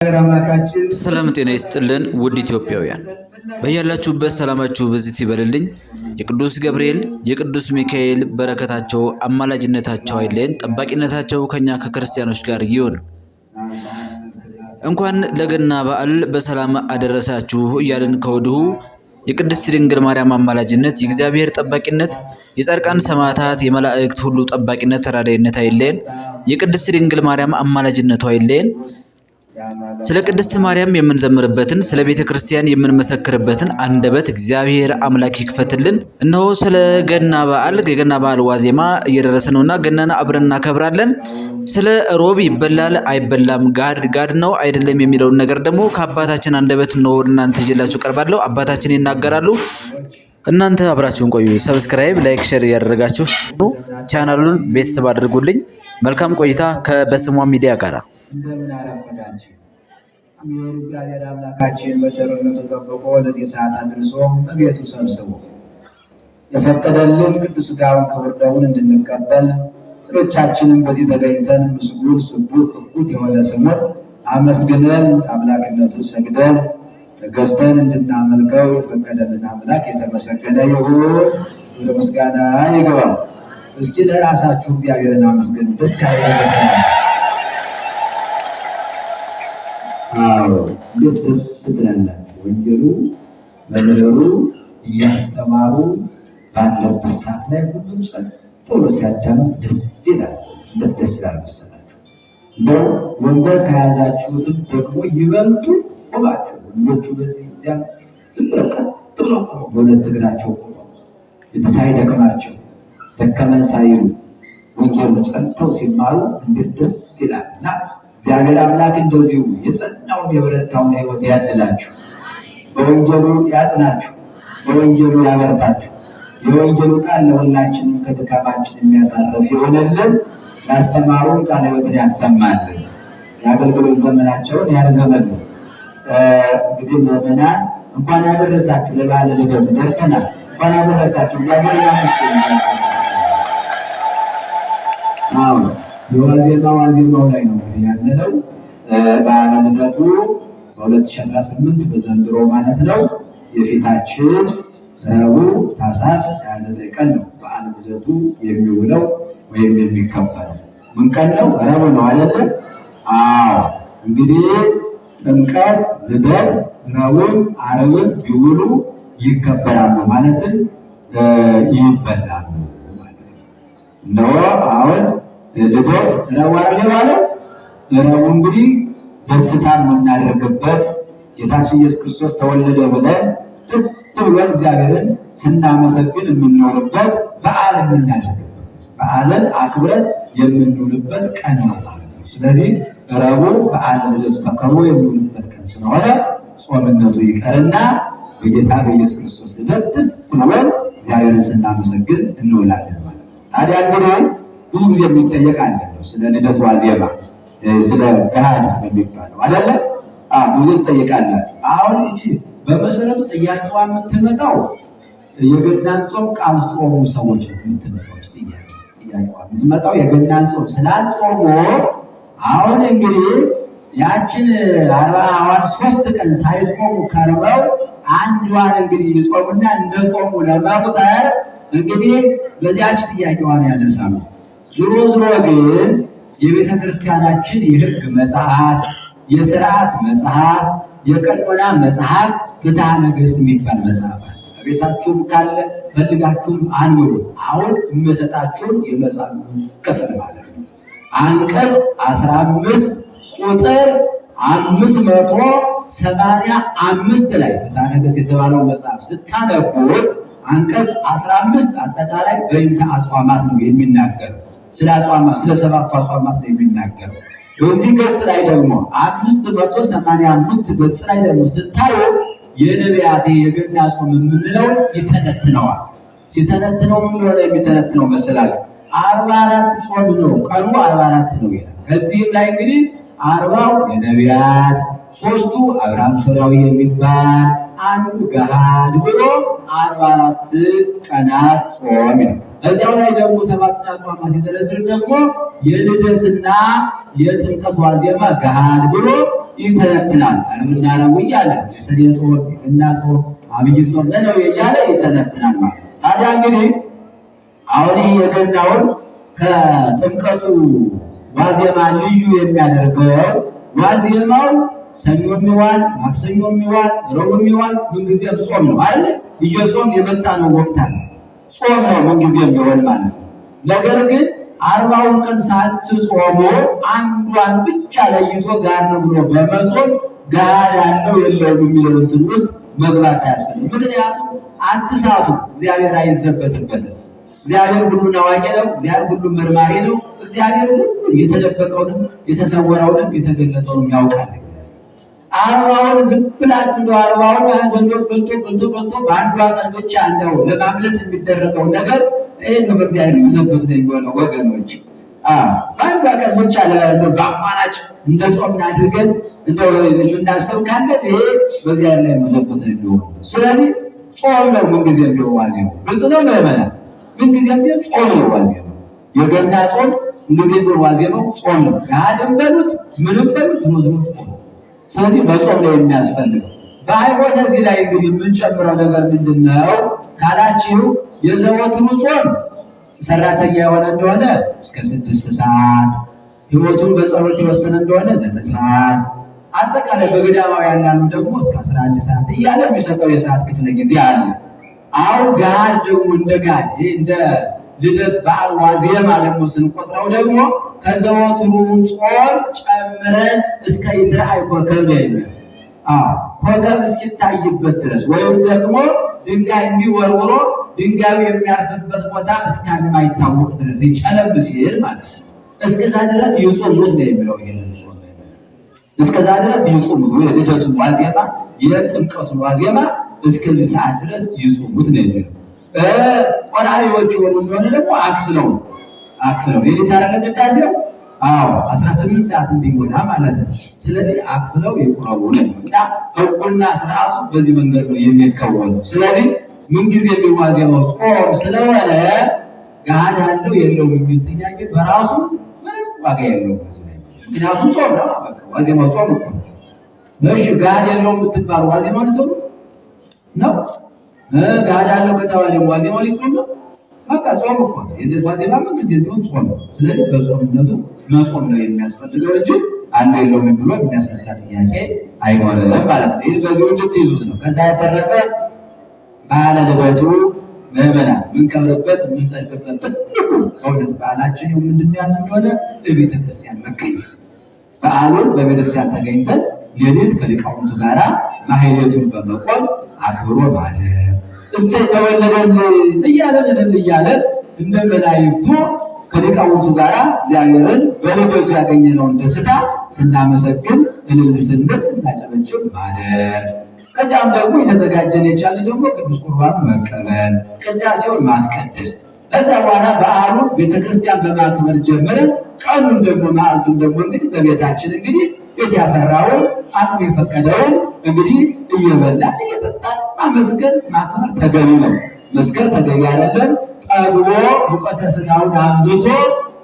ሰላም ጤና ይስጥልን ውድ ኢትዮጵያውያን በያላችሁበት ሰላማችሁ ብዝት ይበልልኝ። የቅዱስ ገብርኤል የቅዱስ ሚካኤል በረከታቸው አማላጅነታቸው አይለየን፣ ጠባቂነታቸው ከኛ ከክርስቲያኖች ጋር ይሁን። እንኳን ለገና በዓል በሰላም አደረሳችሁ እያልን ከወዲሁ የቅድስት ድንግል ማርያም አማላጅነት፣ የእግዚአብሔር ጠባቂነት፣ የጻድቃን ሰማዕታት፣ የመላእክት ሁሉ ጠባቂነት ተራዳይነት አይለየን። የቅድስት ድንግል ማርያም አማላጅነቱ አይለየን። ስለ ቅድስት ማርያም የምንዘምርበትን ስለ ቤተ ክርስቲያን የምንመሰክርበትን አንደበት እግዚአብሔር አምላክ ይክፈትልን። እነሆ ስለ ገና በዓል የገና በዓል ዋዜማ እየደረሰ ነውና ገናን አብረን እናከብራለን። ስለ ሮብ ይበላል አይበላም፣ ጋድ ጋድ ነው አይደለም የሚለውን ነገር ደግሞ ከአባታችን አንደበት ነው እናንተ ይዤላችሁ ቀርባለሁ። አባታችን ይናገራሉ። እናንተ አብራችሁን ቆዩ። Subscribe፣ like፣ share እያደረጋችሁ ቻናሉን ቤተሰብ አድርጉልኝ። መልካም ቆይታ ከበስሟ ሚዲያ ጋር። እንደምን አረፈዳችሁ። እግዚአብሔር አምላካችን በቸርነቱ ጠብቆ ለዚህ ሰዓት አድርሶ በቤቱ ሰብስቦ የፈቀደልን ቅዱስ ሥጋውን ክቡር ደሙን እንድንቀበል ሌሎቻችንም በዚህ ተገኝተን ምስጉን ስቡሕ እኩት የሆነ ስሙን አመስግነን አምላክነቱ ሰግደን ተገዝተን እንድናመልከው የፈቀደልን አምላክ የተመሰገነ ይሁን። ወደ ምስጋና ይግባው። እስኪ ለራሳችሁ እግዚአብሔርን አመስግኑ። ደስ ያለ ነገር። አዎ እንዴት ደስ ትላላችሁ! ወንጌሉ መምህሩ እያስተማሩ ባለበት ሰዓት ላይ ሁሉም ጸጥ ብሎ ሲያዳምጥ ደስ ይላል። እንዴት ደስ ይላል መሰላችሁ! እንደው ወንበር ከያዛችሁትም ደግሞ ይበልጡ ቆማችሁ፣ ወንዶቹ በዚህ እዚያም ዝም ብለው ቀጥ ብለው ቆመው በሁለት እግራቸው ቆመው ሳይደክማቸው ደከመን ሳይሉ ወንጌሉን ጸንተው ሲማሩ እንዴት ደስ ይላል። እና እግዚአብሔር አምላክ እንደዚሁ የጸናውን የበረታውን ሕይወት ያድላችሁ፣ በወንጌሉ ያጽናችሁ፣ በወንጌሉ ያበርታችሁ። የወንጌሉ ቃል ለሁላችንም ከድካማችን የሚያሳርፍ የሆነልን፣ ላስተማሩን ቃለ ሕይወትን ያሰማልን፣ የአገልግሎት ዘመናቸውን ያርዘመልን። እንግዲህ ምዕመናን እንኳን ያደረሳችሁ ለበዓለ ልደቱ ደርሰናል። እንኳን ያደረሳችሁ፣ እግዚአብሔር ያመስግን። አዎ የዋዜማ ዋዜማው ላይ ነው እንግዲህ ያለነው። በዓለ ልደቱ በ2018 በዘንድሮ ማለት ነው። የፊታችን ረቡዕ ታኅሳስ 29 ቀን ነው በዓለ ልደቱ የሚውለው ወይም የሚከበረው። ምን ቀን ነው? ረቡዕ ነው አይደለ? አዎ እንግዲህ ጥምቀት፣ ልደት ረቡዕ፣ ዓርብም ቢውሉ ይከበራሉ ማለትም ይበላሉ ማለት ነው። እነሆ አሁን ልደት ረቡዕ አይደል የዋለው? ረቡዕ እንግዲህ ደስታ የምናደርግበት ጌታችን ኢየሱስ ክርስቶስ ተወለደ ብለን ደስ ብሎን እግዚአብሔርን ስናመሰግን የምንውልበት በዓል የምናደርግበት በዓልን አክብረን የምንውልበት ቀን ነው ማለት ነው። ስለዚህ ረቡዕ በዓለ ልደቱ ተከብሮ የሚውልበት ቀን ስለሆነ ጾምነቱ ይቀርና በጌታ በኢየሱስ ክርስቶስ ልደት ደስ ብሎን እግዚአብሔርን ስናመሰግን እንውላለን ማለት ነው። ታዲያ እንግዲህ ብዙ ጊዜ የሚጠየቅ አለ ነው ስለ ልደት ዋዜማ ስለ ገሃድ ስለሚባለው አይደለ? አዎ ብዙ ትጠየቃላችሁ። አሁን እቺ በመሰረቱ ጥያቄዋ የምትመጣው የገናን ጾም ካልጾሙ ሰዎች ነው የምትመጣው። ጥያቄ ጥያቄዋ የምትመጣው የገናን ጾም ስላልጾሙ አሁን እንግዲህ ያችን 40ዋን 3 ቀን ሳይጾሙ ከርመው አንዷን እንግዲህ ይጾሙና እንደ ጾሙ ለመቁጠር እንግዲህ በዚያች ጥያቄዋን ያነሳሉ። ዞሮ ዞሮ ግን የቤተ ክርስቲያናችን የሕግ መጽሐፍ፣ የስርዓት መጽሐፍ፣ የቀኖና መጽሐፍ ፍትሐ ነገሥት የሚባል መጽሐፍ አለ። ቤታችሁም ካለ ፈልጋችሁም አንብቡት። አሁን የምሰጣችሁን የመጽሐፉን ክፍል ማለት ነው። አንቀጽ 15 ቁጥር 585 ላይ ፍትሐ ነገሥት የተባለው መጽሐፍ ስታነቡት አንቀጽ 15 አጠቃላይ በእንተ አጽዋማት ነው የሚናገረው። ስለ አጽዋማት፣ ስለ ሰባቱ አጽዋማት ነው የሚናገረው። በዚህ ገጽ ላይ ደግሞ 585 ገጽ ላይ ደግሞ ስታዩ የነቢያት የገና ጾም የምንለው ይተነትነዋል። ሲተነትነው ምን ሆነ የሚተነትነው መሰላችሁ? 44 ጾም ነው፣ ቀኑ 44 ነው ይላል። ከዚህም ላይ እንግዲህ 40ው የነቢያት፣ 3ቱ አብርሃም ሶርያዊ የሚባል፣ አንዱ ገሃድ ብሎ 44 ቀናት ጾም ይላል። እዚያው ላይ ደግሞ ሰባት አጽዋማት ሲዘረዝር ደግሞ የልደትና የጥምቀት ዋዜማ ገሃድ ብሎ ይተነትናል። ዓርብና ረቡዕ እያለ የሰኔ ጾም፣ የገና ጾም፣ አብይ ጾም፣ ነነዌ እያለ ይተነትናል ማለት ነው። ታዲያ እንግዲህ አሁን ይህ የገናውን ከጥምቀቱ ዋዜማ ልዩ የሚያደርገው ዋዜማው ሰኞ የሚዋል፣ ማክሰኞ የሚዋል፣ ረቡዕ የሚዋል ምንጊዜም ጾም ነው አይደል? እየጾም የመጣ ነው ወቅት አለ። ጾም ነው ምንጊዜም ቢሆን ማለት ነው። ነገር ግን 40ውን ቀን ሳትጾሙ አንዷን ብቻ ለይቶ ጋር ነው ብሎ በመጾም ጋር ያለው የለውም የሚለው እንትን ውስጥ መግባት አያስፈልግም። ምክንያቱም አትሳቱ፣ እግዚአብሔር አይዘበትበትም። እግዚአብሔር ሁሉን አዋቂ ነው። እግዚአብሔር ሁሉን መርማሪ ነው። እግዚአብሔር ሁሉን የተደበቀውንም የተሰወረውንም የተገለጠውንም ያውቃል። 40ውን ዝም ብላችሁ እንደው 40ውን በልቶ በልቶ በልቶ በልቶ በአንዷ ቀን ብቻ እንደው ለማምለጥ የሚደረገው ነገር ይሄ ነው በእግዚአብሔር መዘበት ነው የሚሆነው ወገኖች። በአንዷ ቀን ብቻ በአቋራጭ እንደ ጾምን አድርገን እንደው የምናስብ ካለ ይሄ በእግዚአብሔር ላይ መዘበት ነው የሚሆነው። ስለዚህ ጾም ነው ምንጊዜም ቢሆን ዋዜማው። ግልጽ ነው ምዕመናን፣ ምንጊዜም ቢሆን ጾም ነው ዋዜማው። የገና ጾም ምንጊዜም ቢሆን ዋዜማው ጾም ነው። ገሃድም በሉት ምንም በሉት ዞሮ ዞሮ ጾም ነው። ስለዚህ በጾም ላይ የሚያስፈልገው ባይሆን እዚህ ላይ እንግዲህ የምንጨምረው ነገር ምንድን ነው ካላችሁ የዘወትሩ ጾም ሰራተኛ የሆነ እንደሆነ እስከ 6 ሰዓት፣ ሕይወቱን በጸሎት የወሰነ እንደሆነ 9 ሰዓት፣ አጠቃላይ በገዳማውያን ያሉ ደግሞ እስከ 11 ሰዓት እያለ የሚሰጠው የሰዓት ክፍለ ጊዜ አለ። አሁን ገሃድ ደግሞ እንደ ገሃድ ይሄ እንደ ልደት በዓል ዋዜማ ደግሞ ስንቆጥረው ደግሞ ከዘወትሩ ጾም ጨምረን እስከ ይትረአይ ኮከብ ነው የሚለው። አዎ ኮከብ እስኪታይበት ድረስ ወይም ደግሞ ድንጋይ እንዲወርውሮ ድንጋዩ የሚያርፍበት ቦታ እስከማይታወቅ ድረስ ጨለም ሲል ማለት ነው። እስከዛ ድረስ ይጾሙት ነው የሚለው። ይሄንን ጾም ነው የሚለው። እስከዛ ድረስ ይጾሙት ወይ ልደቱን ዋዜማ የጥምቀቱን ዋዜማ እስከዚህ ሰዓት ድረስ ይጾሙት ነው የሚለው። ቆራቢዎች የሆኑ እንደሆነ ደግሞ አክፍለው አክፍለው የሌት አይደለ ቅዳሴው? አዎ 18 ሰዓት እንዲሞላ ማለት ነው። ስለዚህ አክፍለው ይቁረቡ ነው እና ሕጉና ስርዓቱ በዚህ መንገድ ነው የሚከወነው። ስለዚህ ምን ጊዜ የሚዋዜማው ጾም ስለሆነ ገሃድ አለው የለውም የሚል ጥያቄ በራሱ ምንም ዋጋ የለውም። ምክንያቱም ጾም ነው። በቃ ዋዜማው ጾም እኮ ነው። እሺ ገሃድ የለውም የምትባል ዋዜማው ሊጾም ነው? ገሃድ አለው ከተባለ ደግሞ ዋዜማው ሊጾም ነው? በቃ ጾም እኮ ነው። የልደት ዋዜማ ምን ጊዜ ቢሆን ጾም ነው። ስለዚህ በጾምነቱ መጾም ነው የሚያስፈልገው እንጂ አለ የለውም ብሎ የሚያስነሳ ጥያቄ አይኖርም ማለት ነው። ይህ በዚሁ እንድትይዙት ነው። ከዛ የተረፈ በዓለ ልደቱ ምዕመናን የምንከብርበት የምንጸድቅበት ትልቁ በእውነት በዓላችን ምንድን ነው ያልን እንደሆነ በቤተክርስቲያን መገኘት፣ በዓሉን በቤተክርስቲያን ተገኝተን ሌሊት ከሊቃውንቱ ጋራ ማህሌቱን በመቆም አክብሮ ማደር፣ እሰይ ተወለደልን እያለን እልል እያለን እንደ መላእክቱ ከሊቃውንቱ ጋራ እግዚአብሔርን በልደቱ ያገኘነውን ደስታ ስናመሰግን እልል ስንል ስናጨበጭብ ማደር፣ ከዚያም ደግሞ የተዘጋጀን የቻለ ደግሞ ቅዱስ ቁርባኑን መቀበል፣ ቅዳሴውን ማስቀደስ፣ ከዛ በኋላ በዓሉን ቤተክርስቲያን በማክበር ጀምረን ቀኑን ደግሞ መዓልቱን ደግሞ እንግዲህ በቤታችን እንግዲህ ቤት ያፈራውን አቅም የፈቀደውን እንግዲህ እየበላን እየጠጣን ማመስገን ማክበር ተገቢ ነው። መስከር ተገቢ አይደለም። ጠግቦ ሙቀተ ስጋውን አብዝቶ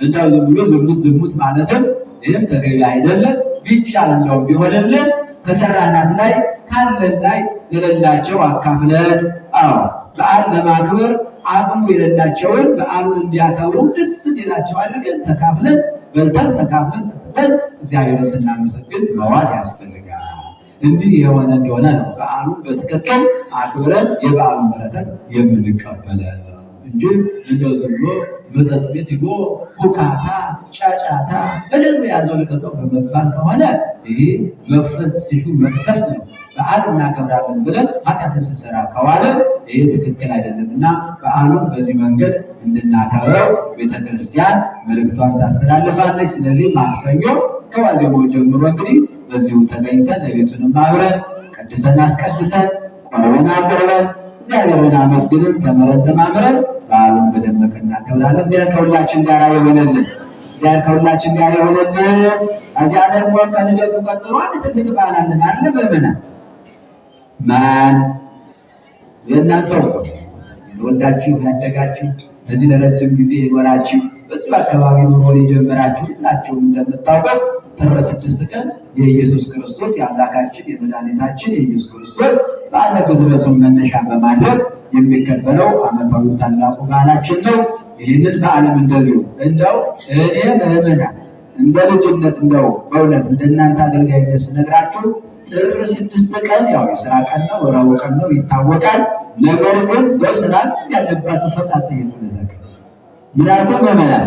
እንደው ዝም ብሎ ዝሙት ዝሙት ማለትም ይህም ተገቢ አይደለም። ቢቻል እንደው ቢሆንልን ከሰራናት ላይ ካለን ላይ ለሌላቸው አካፍለን፣ አዎ በዓል ለማክበር አቅሙ የሌላቸውን በዓሉን እንዲያከብሩ ደስ እንዲላቸው አድርገን ተካፍለን በልተን ተካፍለን ጠጥተን እግዚአብሔርን ስናመሰግን መዋል ያስፈልጋል። እንዲህ የሆነ እንደሆነ ነው በዓሉን በትክክል አክብረን የበዓሉን በረከት የምንቀበለው እንጂ እንደው ዝም ብሎ መጠጥ ቤት ሂዶ ሁካታ፣ ጫጫታ በደንብ ያዘው ልቀቀው በመባል ከሆነ ይሄ መክፈት ሲሹ መቅሰፍት ነው። በዓል እናከብራለን ብለን ኃጢአትን ስንሰራ ከዋለ ይሄ ትክክል አይደለም እና በዓሉን በዚህ መንገድ እንድናከብረው ቤተክርስቲያን መልእክቷን ታስተላልፋለች። ስለዚህ ማክሰኞ ከዋዜማው ጀምሮ እንግዲህ በዚሁ ተገኝተን ሌሊቱንም አብረን ቀድሰን አስቀድሰን ቆርበን አቆርበን እግዚአብሔርን አመስግነን ተምረን ተማምረን በዓሉን በደመቀ እናከብራለን። እግዚአብሔር ከሁላችን ጋር ይሆንልን። እግዚአብሔር ከሁላችን ጋር ይሆንልን። ከዚያ ደግሞ ከልደቱ ቀጥሎ አንድ ትልቅ በዓል አለን አይደል? ምዕመናን ማን የእናንተው እኮ የተወልዳችሁ ያደጋችሁ በዚህ ለረጅም ጊዜ የኖራችሁ በዚሁ አካባቢ ኑሮን የጀመራችሁ ሁላችሁም እንደምታውቁት ጥር 6 ቀን የኢየሱስ ክርስቶስ የአምላካችን የመድኃኒታችን የኢየሱስ ክርስቶስ በዓለ ግዝረቱን መነሻ በማድረግ የሚከበረው ዓመታዊ ታላቁ በዓላችን ነው። ይህንን በዓለም እንደዚሁ እንደው እኔ ምዕመናን እንደ ልጅነት እንደው በእውነት እንደናንተ አገልጋይነት ስነግራችሁ ጥር 6 ቀን ያው የስራ ቀን ነው፣ ረቡዕ ቀን ነው ይታወቃል። ነገር ግን በስራ ያለባችሁ ፈታ ጠይቁ። ምናልኩም ምዕመናን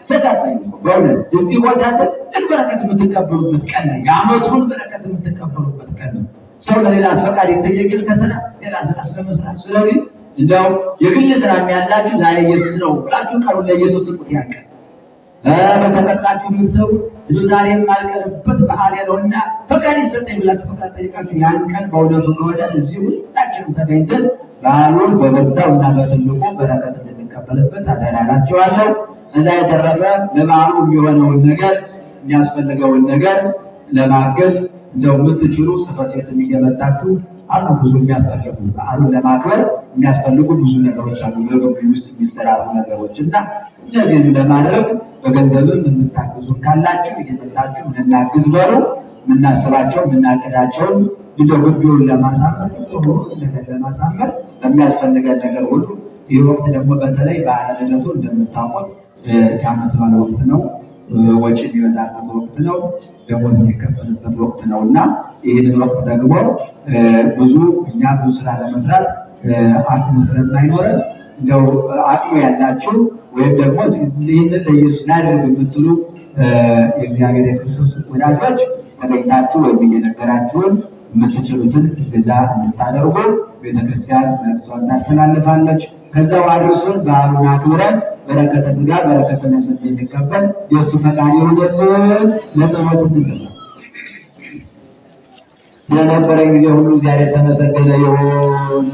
ፈታ ጠይቁ። በእውነት እዚህ ቦታ ትልቅ በረከት የምትቀበሉበት ቀን ነው። የዓመቱን በረከት የምትቀበሉበት ቀን ነው። ሰው ለሌላ ፈቃድ ይጠየቅል ከስራ ሌላ ስራ ስለመስራት። ስለዚህ እንደው የግል ስራ ያላችሁ ዛሬ ኢየሱስ ነው ብላችሁ ቀኑን ለኢየሱስ ስጡት። ያን ቀን በተቀጥራችሁ የምትሰሩ እንደው ዛሬ የማልቀርበት በዓል ነውና ፈቃድ ይሰጠኝ ብላችሁ ፈቃድ ጠይቃችሁ ያን ቀን በእውነቱ ከሆነ እዚህ ሁላችንም ተገኝተን በዓሉን በበዛው እና በትልቁ በረከት እንድንቀበልበት አደራ እላችኋለሁ። እዛ የተረፈ ለበዓሉ የሚሆነውን ነገር የሚያስፈልገውን ነገር ለማገዝ እንደው የምትችሉ ጽሕፈት ቤትም እየመጣችሁ አሉ። ብዙ የሚያስፈልጉ በዓሉን ለማክበር የሚያስፈልጉ ብዙ ነገሮች አሉ፣ በግቢ ውስጥ የሚሰራሩ ነገሮች እና እነዚህን ለማድረግ በገንዘብም የምታግዙን ካላችሁ እየመጣችሁ እንናግዝ በሉ። የምናስባቸው የምናቅዳቸውን እንደው ግቢውን ለማሳመር ነገር ለማሳመር በሚያስፈልገን ነገር ሁሉ ይህ ወቅት ደግሞ በተለይ በዓለ ልደቱ እንደምታውቁት የዓመት በዓል ወቅት ነው። ወጪ የሚበዛበት ወቅት ነው። ደሞዝ የሚከፈልበት ወቅት ነው እና ይህንን ወቅት ደግሞ ብዙ እኛ ብዙ ስራ ለመስራት አቅሙ ስለማይኖረን እንደው አቅሙ ያላችሁ ወይም ደግሞ ይህንን ለኢየሱስ ላድርግ የምትሉ የእግዚአብሔር የክርስቶስ ወዳጆች ተገኝታችሁ ወይም እየነገራችሁን የምትችሉትን እገዛ እንድታደርጉ ቤተክርስቲያን መልዕክቷን ታስተላልፋለች። ከዛው አድርሱን። በዓሉን አክብረን በረከተ ሥጋ በረከተ ነፍስ እንድንቀበል የእሱ ፈቃድ ይሁንልን። ለጸሎት እንነሳ። ስለነበረን ጊዜ ሁሉ እግዚአብሔር የተመሰገነ ይሁን።